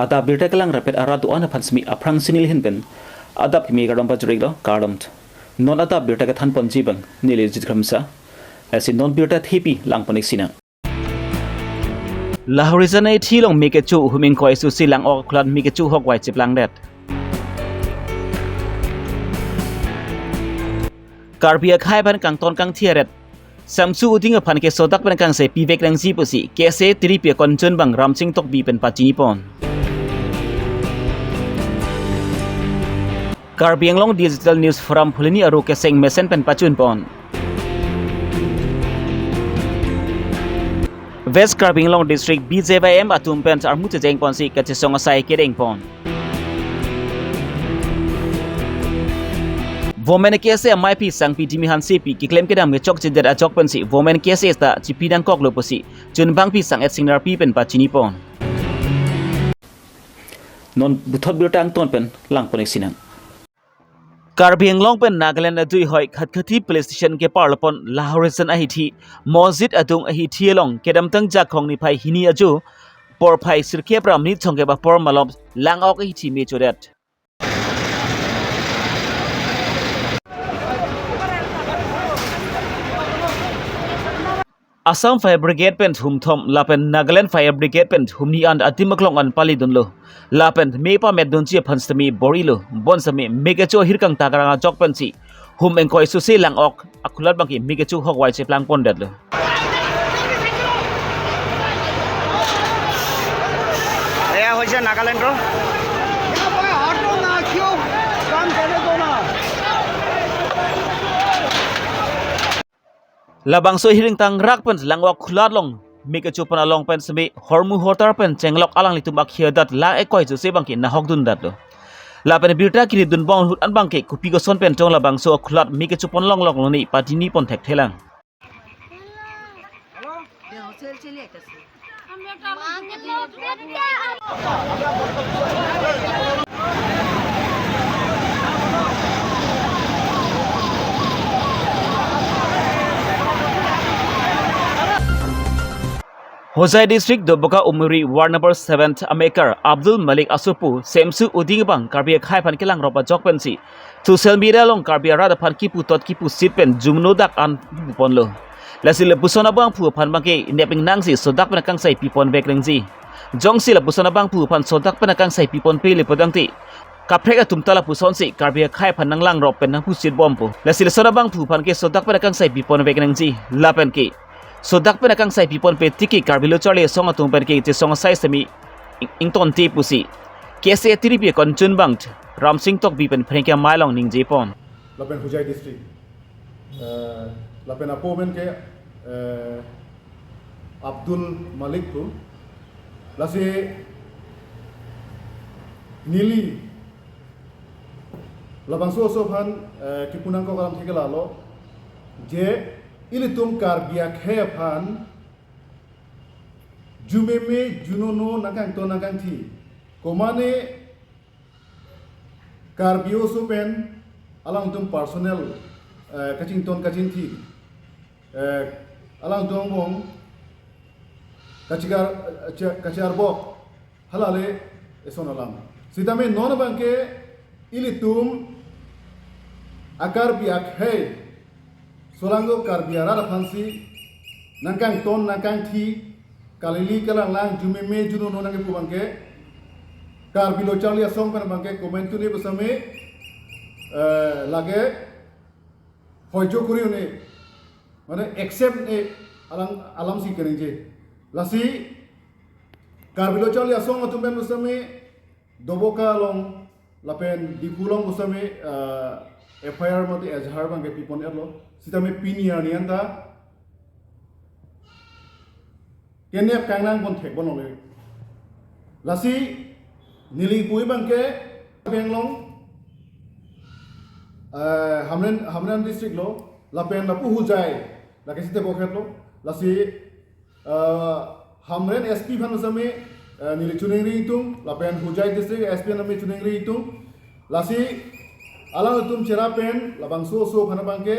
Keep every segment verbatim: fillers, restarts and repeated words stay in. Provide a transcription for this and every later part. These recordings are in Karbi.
Adap birta kelang rapet arat do-an aphan semi aphrangsi neli ahin pen adap kimi kardom pajirlo, kardom. Non adap birta kethan ponji abang neli Jit Kramsa. Lasi non birta thepi lang pon-ik sinang. Lahorijan ahithi along me kecho, hum ingkoi susi lang-ok akhulat me kecho hokvai cheplangdet. Karbi akhei aphan kangton kangthi aret Semsu Uding aphan ke sodak pen kangsai pivek nangji pusi K S A tiripi akon chunbang Ramsing Tokbi pen pachini pon. Karbi Anglong Digital News Forum Phuloni aro keseng mesen pen pachun pon. West Karbi Anglong District B J Y M atum pen armu chejeng ponsi kachesong asai kedeng pon. Women K S A amei aphi Sangpi Dimi Hansepi keklem kedam kechokchedet ajok pensi Women K S A ta chipi nangkoklo pusi chunbangpi Sang-et Singnarpi pen pachini pon. Non puthot birta angton pen lang pon-ik sinang. Karbi Anglong pen Nagaland aduihoi Khatkhati police station keparlo pon Lahorijan ahithi Mosjid adung ahithi along kedamtang Jakhong niphai hini ajo porphai sirkep ra minit thomkep apor malom lang-ok ahithi me chodet. Assam Fire Brigade pen humthom lapen Nagaland Fire Brigade pen humni an adim aklong an palidunlo. Lapen me pametdunji aphan semi bor-ilo. Bonsemi me kecho ahirkang takrang ajok pensi hum ingkoi susi lang-ok akhulat abangke me kecho hokvai cheplang pondetlo. এয়া হৈছে নাগালেণ্ডৰ। Labangso hiring tangrak pen lang-ok akhulat along me kecho pon along pen semi hormu hotar pen chenglok alanglitum akhei adat lang ingkoi susi abangke nahokdundetlo. Lapen birta kiridun bom ahut an abangke kopi koson pen tong labangso akhulat me kecho pon longlok lone pachini pon thekthelang. Hojai District Doboka Umuri Ward number seven amekar Abdul Malik asopo Semsu Uding abang Karbi akhei aphan kelangrop ajok pensi social media along Karbi arat aphan kipu tot kipu sit pen jumno dak an pu ponlo. Lasi lapuson abangphu aphan abangke nep ingnangsi sodak pen kangsai pipon vek nangji. Jongsi lapuson abangphu aphan sodak pen kangsai pipon pele pudangte kaprek atum ta lapusonsi Karbi akhei aphan nanglangrop pen nangpusit bompo. Lasi lason abangphu aphan ke sodak pen kangsai pipon vek nangji. Lapen ke sodak pen kangsai pipon pe tiki Karbi Lo Charli Asong atum pen ke chesong asai semi ing-, ingtonte pusi K S A tiripi akon chunbang Ramsing Tokbi pen phrengke amei along ningje pon. Lapen Hojai District. Eh, lapen apo pen ke, eh, Abdul Malik pu. Lasi neli labangso oso aphan, eh, kipu nangkok alam thekela lo. Je ilitum Karbi akhei aphan jumeme junono nangkangton nangkangthi. Komane Karbi oso pen alangtum personal, eh, kachington kachingthi, eh, alangtum angbong kachikar, eh, cha-, kacharbok halale eson alam. Sitame non abangke ilitum a-Karbi akhei solangdo Karbi arat aphansi nangkangton nangkangthi, kalili kalanglang jumeme junono nangkepu abangke Karbi Lo Charli Asong pen abangke comment tune pusitame, eh, lake hoijo kuri un-e, mane accept un-e alang alamsi keningje. Lasi Karbi Lo Charli Asong atum pen pusitame Doboka along lapen Diphu along pusitame, eh, F I R mate ejahar abangke pipon etlo. Sitame pini arni anta kenep kangnang pon thek pon longle. Lasi neli pui abangke Karbi Anglong, eh, Hamren, Hamren District lo, lapen lapu Hojai, lake site bokhet lo, lasi, eh, Hamren S P aphan pusitame, eh, neli choningri ingtung, lapen Hojai District S P aphan pusitame choningri ingtung, lasi alangtum cherap pen labangso oso aphan abangke,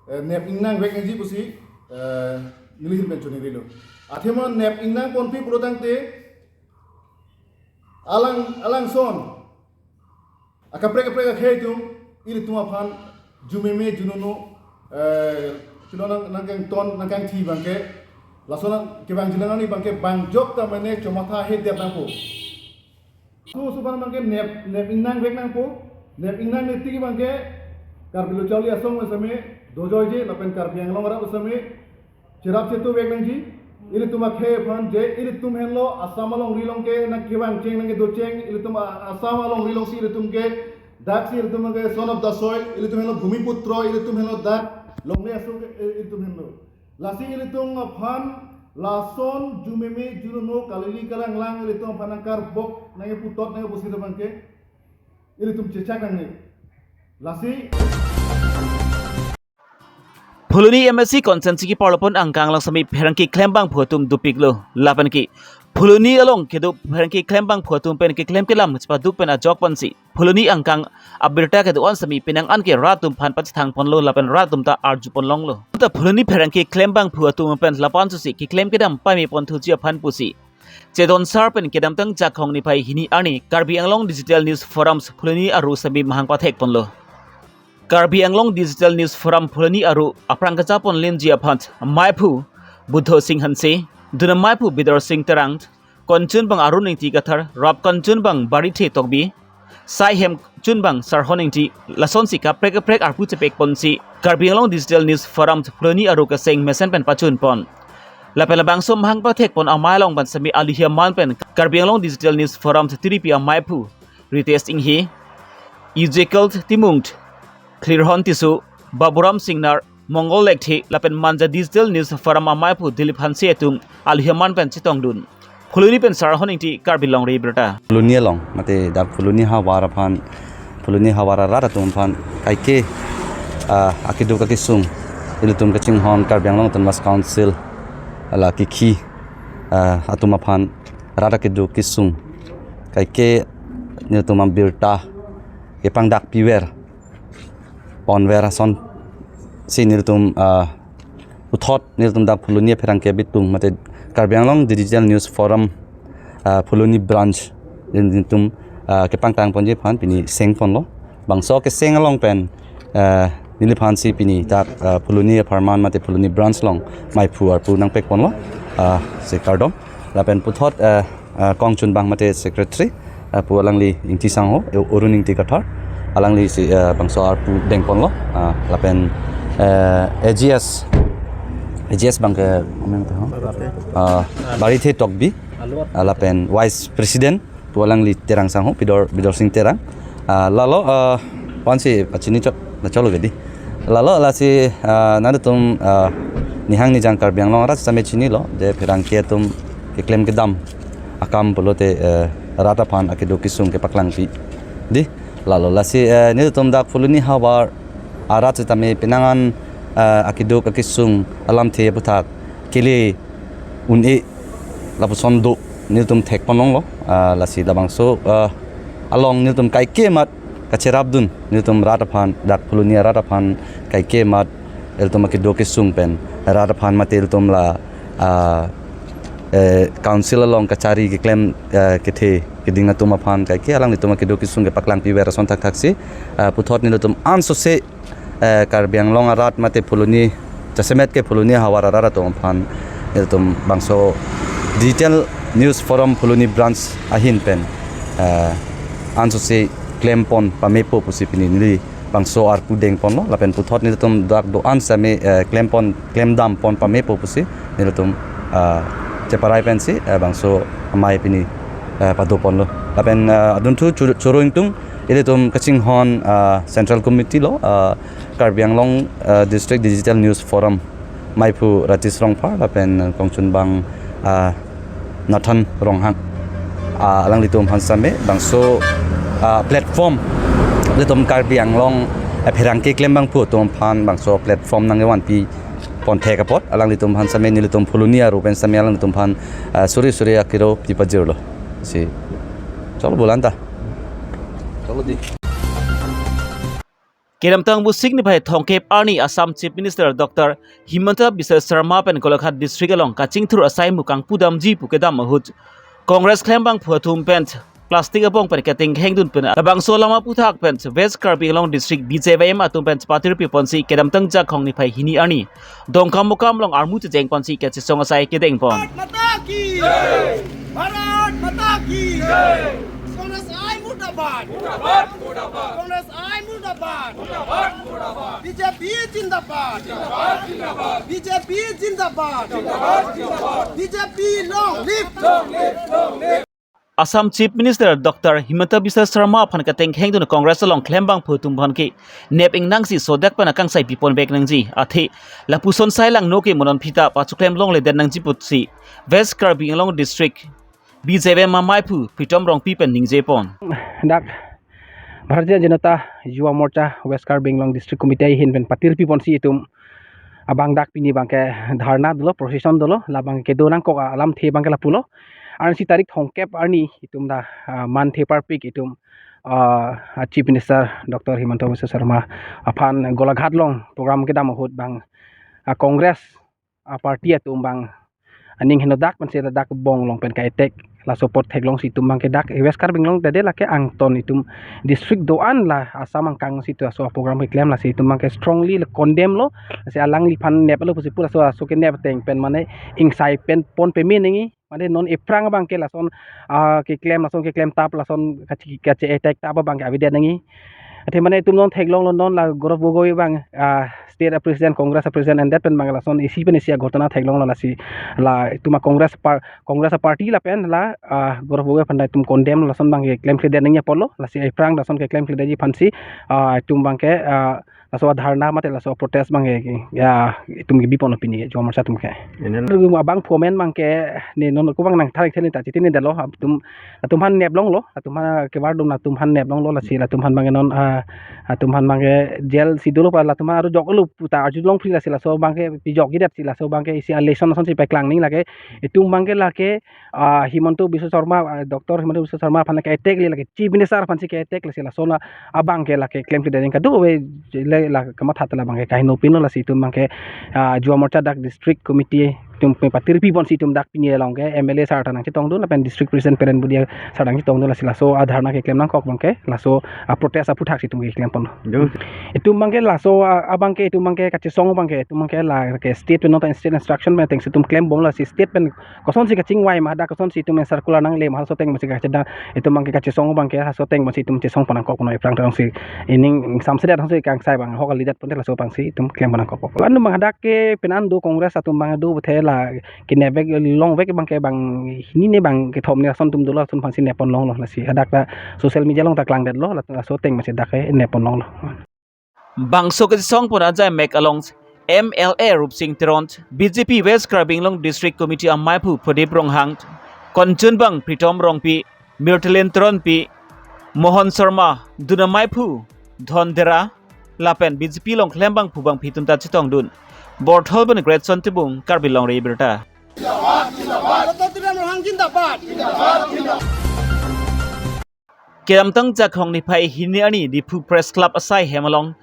eh, nep ingnang vek nangji pusi, eh, neli ahin pen choningrilo. Athema nep ingnang ponpe pulotangte, Alang, alang son akaprek kaprek akhei atum, ilitum aphan jumeme junono, eh, pilo nang, nangkangton, nangkangthi abangke, lason nang kevang jilang ani abangke, bang jok ta mane chomatha he dia nangpo. Su su abangke nep, nep ingnang vek nangpo, nep ingnang ne tiki abangke, Karbi Lo Charli Asong asame dojoije, lapen Karbi Anglong arat asame cherap chetu vek nangji. Ilitum akhei aphan je ilitum henlo Assam alongri along ke nangkevang cheng nangkedo cheng, ilitum a-, Assam alongri alongsi ilitum ke dak si ilitum ke son of the soil, ilitum henlo bhumiputro, ilitum henlo dak longle aso ke, eh, ilitum henlo. Lasi ilitum aphan lason jumeme junono kalili kalanglang ilitum aphan nangkarbok nangkeputot nangkepusi abangke ilitum chechak nangne. Lasi Phuloni M A C constituency keparlopon angkang along sami pherangke klembangphu atum dopiklo. Lapen ke Phuloni along kedo pherangke klembangphu atum pen keklem kelam chepaduk pen ajok pensi Phuloni angkang abirta kedo-an sami penang an ke rat atum aphan pachethangponlo lapen rat atum ta arjupon longlo. Ta Phuloni pherangke klembangphu atum pen lapuson si keklem kedam pameponthuji aphan pusi Chedon Sar pen kedamtang Jakhong niphai hini arni Karbi Anglong Digital News Forums Phuloni aru sami mahang pathekponlo. Karbi Anglong Digital News Forum Phuloni aru aphrang kachapon limji aphan maiphu Buddho Singh Hanse, dun amaiphu Bidor Singh Terang, konchunbang Arun Ingti Kathar, rap konchunbang Barithe Tokbi, sai hem chunbang Sarhon Ingti, lasonsi kaprek kaprek arpu chepekponsi Karbi Anglong Digital News Forum Phuloni aru keseng mesen pen pachunpon. Lapen labangso mahang pathekpon amei along pen sami aluhi aman pen Karbi Anglong Digital News Forum tiripi amaiphu Ritesh Inghi, Ezekiel Timung, Klirhon Tisso, Baburam Singnar, Mongol Lekthe, lapen Manja Digital News Forum amaiphu Dilip Hanse atum aluhi aman pen chetongdun. Phuloni pen Sarhon Ingti, Karbi Longri Abirta. Phuloni along, mate dak Phuloni havar aphan, Phuloni havar arat atum aphan kaike, ah, akeduk akesung, ilitum kachinghon Karbi Anglong Autonomous Council, ala kikhi, ah, atum aphan rat akeduk kesung kaike nelitum abirta kepangdak piver ponver asonsi nelitum, ah, puthot nelitum dak Phuloni apherangke abitung mate Karbi Anglong Digital News Forum, ah, Phuloni branch nelitum, ah, kepangtangponji aphan pini sengponlo. Bangso keseng along pen, ah, neliphansi pini dak, ah, Phuloni apharman mate Phuloni branch along maiphu arpu nangpekponlo, ah, si kardom. Lapen puthot, eh, eh, kongchunbang mate secretary, eh, pu alangli Ingti Sangho, eh, Arun Ingti Kathar, alanglisi, eh, bangso arpu dengponlo, ah, lapen, eh, A G S, A G S abangke, amen to, ah, Barithe Tokbi, ah, lapen Vice President, pu alangli Terang Sangho, Bidor, Bidor Singh Terang. Ah, lalo, ah, aphansi pachini chot, na cholo gedi. Lalo lasi, ah, nelitum, ah, nihang nijang Karbi Anglong arat sitame chinilo, je pherangke atum keklem kedam akam pulote, eh, rat aphan akeduk kesung kepaklangpi. Dei, lalo lasi, eh, nelitum dak Phuloni havar arat sitame penang an, eh, akeduk akesung alamthe aputhak kele un-e lapuson do nelitum thekponlonglo, ah, lasi labangso, ah, along nelitum kaike amat kacherapdun nelitum rat aphan, dak Phuloni arat aphan kaike amat ilitum akeduk kesung pen rat aphan mate ilitum la, ah, eh, council along kachari keklem, eh, kethe keding atum aphan kaike alanglitum akeduk kesung kepaklangpiver ason thakthaksi, ah, puthot nelitum ansose eh, Karbi Anglong arat mate Phuloni, jasemet ke Phuloni havar arat atum aphan, ilitum bangso Digital News Forum Phuloni branch ahin pen, eh, ansose klempon pamepo pusi pini neli bangso arpu dengponlo, lapen puthot nelitum dak do-an sitame, eh, klempon, klemdampon pamepo pusi nelitum, eh, cheparai pensi, eh, bangso amei pini, eh, padoponlo. Lapen, eh, adunthu chur-, choro ingtung, ilitum kachinghon, ah, Central Committee lo, ah, Karbi Anglong, ah, District Digital News Forum, maiphu Rajesh Rongphar, lapen kongchunbang, ah, Nathan Ronghang. Ah, alanglitum aphan sitame, bangso, ah, platform, ilitum Karbi Anglong, ah, pherangke klembangphu atum aphan, bangso platform nangkevanpipon thek apot, alanglitum aphan sitame, nelitum Phuloni aru pen sitame, alanglitum aphan, ah, suri suri akiro pipajirlo. Si. Cholo bolanta. Cholo dei. Kedamtang Busik niphai thomkep arni Assam Chief Minister Doctor Himanta Biswa Sarma pen Golaghat District along kachingthur asai mukang pudamji pu kedam ahut Congress klembangphu atum pen plastic abong pen katengheng dun pen labangso alam aphuthak pen West Karbi Anglong District B J Y M atum pen patirpi ponsi kedamtang Jakhong niphai hini arni Dongkamukam along armu chejeng ponsi kachesong asai kedeng pon. Bharat माता की जय। भारत माता की जय। कांग्रेस आई मुर्दाबाद। मुर्दाबाद, मुर्दाबाद। कांग्रेस आई मुर्दाबाद। मुर्दाबाद, मुर्दाबाद। बीजेपी जिंदाबाद। जिंदाबाद, जिंदाबाद। बीजेपी जिंदाबाद। जिंदाबाद, जिंदाबाद। BJP long live। Long live, long live। Assam Chief Minister Doctor Himanta Biswa Sarma aphan katengheng dun Congress along klembangphu atum aphan ke nep ingnangsi sodak pen akangsai pipon vek nangji. Athe lapuson sai langno ke monon phita pachoklem longle den nangji pusi West Karbi Anglong District B J Y M amaiphu Pritom Rongpi pen ningje pon. Dak Bharatiya Janata Yuva Morcha West Karbi Anglong District Committee ahin pen patirpi ponsi itum abang dak pini abangke dharna dolo, procession dolo, labang kedo nangkok alamthe abangke lapulo. Arnisi tarik thomkep arni itum dak, ah, manthe parpik itum, ah, Chief Minister Doctor Himanta Biswa Sarma aphan Golaghat along program kedam ahut abang, ah, Congress, ah, party atum abang aning henodak pensi ladak bong along pen ka-attack, laso apot theklongsi itum abangke dak West Karbi Anglong tade lake angton itum district do-an la Assam angkang si tu laso program keklem, lasi itum abangke strongly le condemn lo, lasi alangliphan neplo pusi pu laso, laso kenep ateng pen mane ingsai pen pon peme nangji, mane non ephrang abangke lason, ah, keklem, lason keklem tap, lason kachi, kachi-attack tap abangke avedet nangji. Athe mane itum non theklonglo non la Gaurav Gogoi abang, ah, state president, Congress president, and that pen abang lason isi pen isi aghotona theklonglo, lasi la itum a-Congress par-, Congress party lapen la, ah, Gaurav Gogoi aphan ta itum condemn, lason abangke klemkledet nangji apotlo, lasi ephrang lason keklemkledetji aphansi, ah, itum abangke, ah, laso dharna mate laso protest abangke, ya, itum kebi ponlo pini Yuva Morcha atum ke. Ini abangphu amen abangke ne non ko abang nangtharik theni ta chitini detlo, itum, latum aphan neplonglo, latum aphan kevardom, latum aphan neplonglo, lasi latum aphan abangke non, ah, latum aphan abangke jail si dolo pa, latum aphan arjoklo puta arjulong phri, lasi laso abangke pijokji det si laso abangke isi a-lesson asonsi peklang nangji lake, itum abangke lake, ah, Himanta Biswa Sarma, ah, Doctor Himanta Biswa Sarma aphan ke-attack le lake Chief Minister aphansi ke-attack, lasi lason abangke lake klemkledet nangji kadokave le la kamatha ta labangke kaheno pinlo, lasi itum abangke, ah, Yuva Morcha dak District Committee atum patirpi ponsi itum dak pini along ke M L A sir ta nangchetongdun lapen District President Peren Budia sir nangchetongdun, lasi laso adharna keklem nangkok abangke laso, ah, protest aphuthaksi itum keklem pon. Itum abangke laso, ah, abangke itum abangke kachesong abangke itum abangke lake state pen nota state instruction pen atengsi itum klembomlo, lasi state pen kosonsi kachingvai ma, dak kosonsi itum circular nangle ma, laso ateng pensi kachedang, itum abangke kachesong abangke laso ateng pensi itum chesong pon nangkok non ephrang terongsi ining samsedet hangsi kangsai abang hok alidet ponte laso abangsi itum klem pon nangkok. Anum abang hadak ke penan do Congress atum abang do buthe la kenep vek longvek abangke bang hini ne bang kethom ne ason atum dolo, ason aphansi nep pon longlo, lasi hadak ta social media along ta klangdetlo, la, laso ateng pensi dak ke nep pon longlo. Bangso kachesong pon ajai mek along M L A Rupsing Teron, B J P West Karbi Anglong District Committee amaiphu Pradip Ronghang, Kanchanbang Pritom Rongpi, Mirtelen Teronpi, Mohon Sharma, dun amaiphu Dhon Dera, lapen B J P along klembangphu bangphi atum ta chetongdun. Borthol pen Greatson Tibung, Karbi Longri Abirta. Doctor Tuliram Ronghang zindabad. Kedamtang Jakhong niphai hini arni Diphu Press Club asai hem along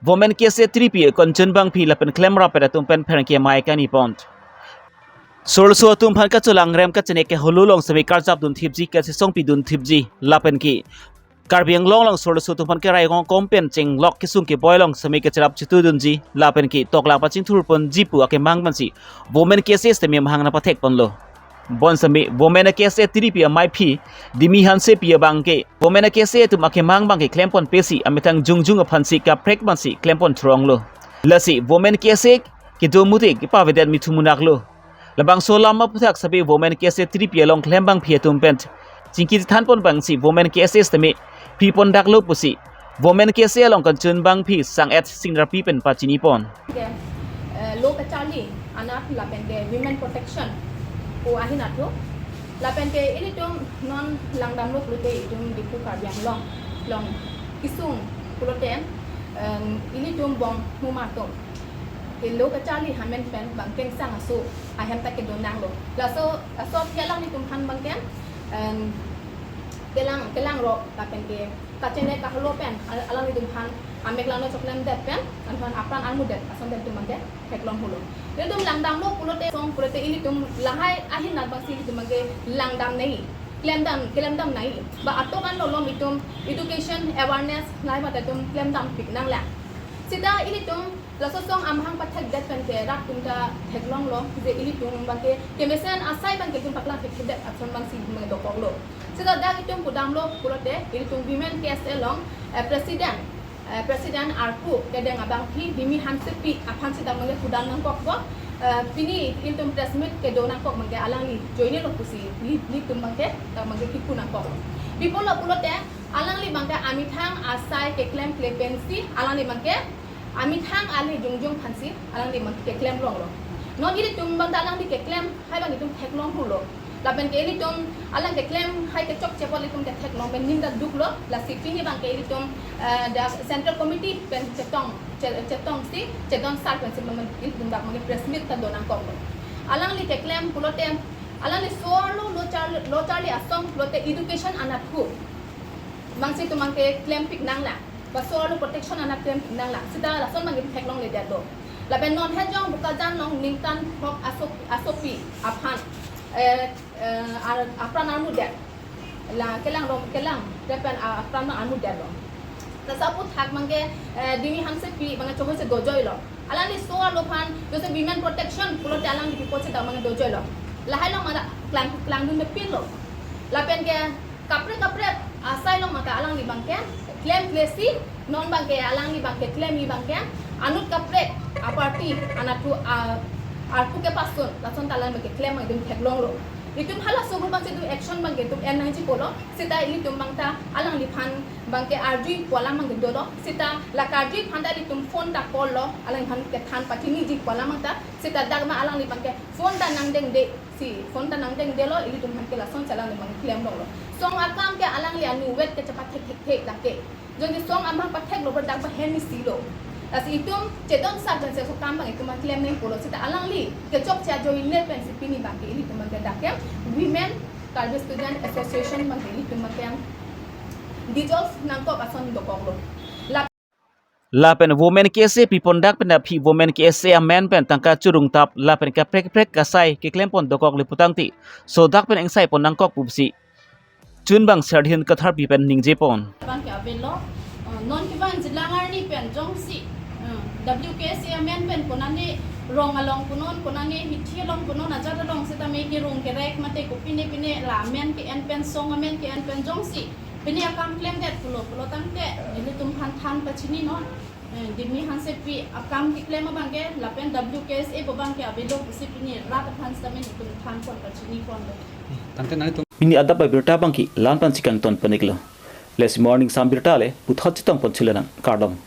Women K S A tiripi Kanchanbangpi lapen klemrap atum pen pherangke amei kani pon. Sorloso atum aphan kacholangrem kachene ke holo along semi karjap dun thipji, kachesong pi dun thipji lapen ke Karbi Anglong along sorloso atum aphan kerai kongkom pen chenglok kesung keboi along semi kacherap chitu dunji lapen ke tokla pachingthur ponji pu akemang pensi Women K S A semi mahang nangpathek ponlo. Bonsemi Women K S A tiripi amaiphi Dimi Hansepi abangke Women K S A atum akemang abangke klem pon pesi amethang jongjong aphansi kaprek pensi klem pon thronglo. Lasi Women K S A kedo mute kepavedet mithu munak lo. Labangso alam aphuthak sabi Women K S A tiripi along klembangpi atum pen chingki than pon pensi Women K S A semi pi pon daklo pusi Women K S A along Kanchanbangpi Sang-et Singdarpi pen pachini pon. Ke, eh, lo kacharli anat lapen ke women protection pu ahin athu lapen ke ilitum non langdamlo pulote itum Diphu Karbi Anglong along kesung pulote, em, ilitum bong huma atum ke lo kacharli amen pen bang kengsang aso ahem ta kedo nanglo. Laso, laso alam ilitum aphan abangke, em, kelang, kelangrok lapen ke kachene kahelo pen al-, alanglitum aphan amek langno choklemdet pen anphan apran angmudet ason pen itum abangke theklong holo. Ilitum langdamlo pulote song pulote ilitum lahai ahin nat bangsi ilitum abangke langdam nei. klemdam, klemdam nangji. Ba atok an lolom itum education awareness nai mate itum klemdam pik nanglang. Sita ilitum laso song amahang pathekdet pen ke rat atum ta theklonglo je ilitum abangke kemesen asai abangke itum paklang thekthedet ason abangsi dokoklo. Sita dak itum pudamlo pulote ilitum Women K S A along, eh, President, eh, President arpu kedeng abangpi Dimi Hansepi aphan sita abangke pudam nangkokpo, eh, pini ilitum press meet kedo nangkok abangke alangli joine lo pusi, neli, nelitum abangke, ta abangke kipu nangkok. Pi apotlo pulote, alangli abangke amethang asai keklemkle pensi, alangli abangke amethang ale jongjong aphansi, alangli abangke keklemlonglo. Non ilitum abangta alangli keklem hai abang itum theklong hulo. Lapen ke ilitum alang keklem hai kechokche apot ilitum ketheklong pen ning ta duklo. Lasi pini abangke ilitum, eh, the Central Committee pen chetong, che-, chetongsi, chedon sar pensi ilitum dak abangke press meet ta do nangkoklo. Alangli keklem pulote, alangli so-arlo lo char-, lo charli asong pulote education anatthu abangsi itum abangke klempik nanglang. Ba so-arlo protection anat klempik nanglang. Sita lason abangke theklongledetlo. Lapen non hejong Bokajan along ningkan throk aso-, asopi aphan, eh, eh, ar-, apran armudet. La kelang rom, kelang, repen a-, apran armudetlo. Lasi aphuthak abangke, eh, Dimi Hansepi abangke chohoi se dojoilo. Alangli so-arlo aphan, jose women protection pulote alangli pi apotsi dak abangke dojoilo. Lahai along mara klang, klangdun mepinlo. Lapen ke kaprek kaprek asai along mate alangli abangke klemklesi, non abangke alangli abangke klemji abangke anut kaprek aparty anatthu a-, arpu kepasun, lason ta alang abangke klem abang itum theklonglo. Itum halaso group abangsi itum action abangke itum en nangji pulo, sita ilitum abangta alangliphan abangke arjuipo alam abangke dolo, sita la karjui aphan ta ilitum phone ta call lo, alangliphan kethan pachinijipo alam abangta, sita dak ma alangli abangke phone ta nangdengde, si phone ta nangdengdelo, ilitum aphan ke lasonsi alangli abangke klemlonglo. Song akam ke alangli anuvet ke chepathek thekthe lake. Jongsi song amahang patheklo ber dak ba hem isi lo. Lasi itum chedon sar jan se so kam abang itum abang klem nangji pulo, sita alangli kechokche ajoine pensi pini abangke ilitum abangke dak ke Women Karbi Student Association abangke ilitum abangke dissolve nangkok ason dokoklo. La Lapen Women K S A pipon dak pen aphi Women K S A amen pen tangka churungtap lapen kaprek kaprek asai keklempon dokoklo putangte, so dak pen ingsaipon nangkok pusi Chunbang Sardin Katharpi pen ningjepon. Abangke avelo, eh, non kevang jilang arni pen jongsi, eh, W K S A amen pen konane rong along punon, konane hithi along punon, ajat along setame kerung kerek mate kopine pine la amen ke-en pen, song amen ke-en pen jongsi pine akam klemdet pulo, pulo tangte nelitum aphan than pachininon. Eh, Dimi Hansepi akam keklem abangke lapen W K S A pu abangke avelo pusi pini rat aphan setame nelitum thanpon pachiniponlo. Tangte nelitum Pini adap abirta abangke la-an pensi kangton pon-iklo. Lasi morning sam birta le puthot chetongpon thulo nang, kardom.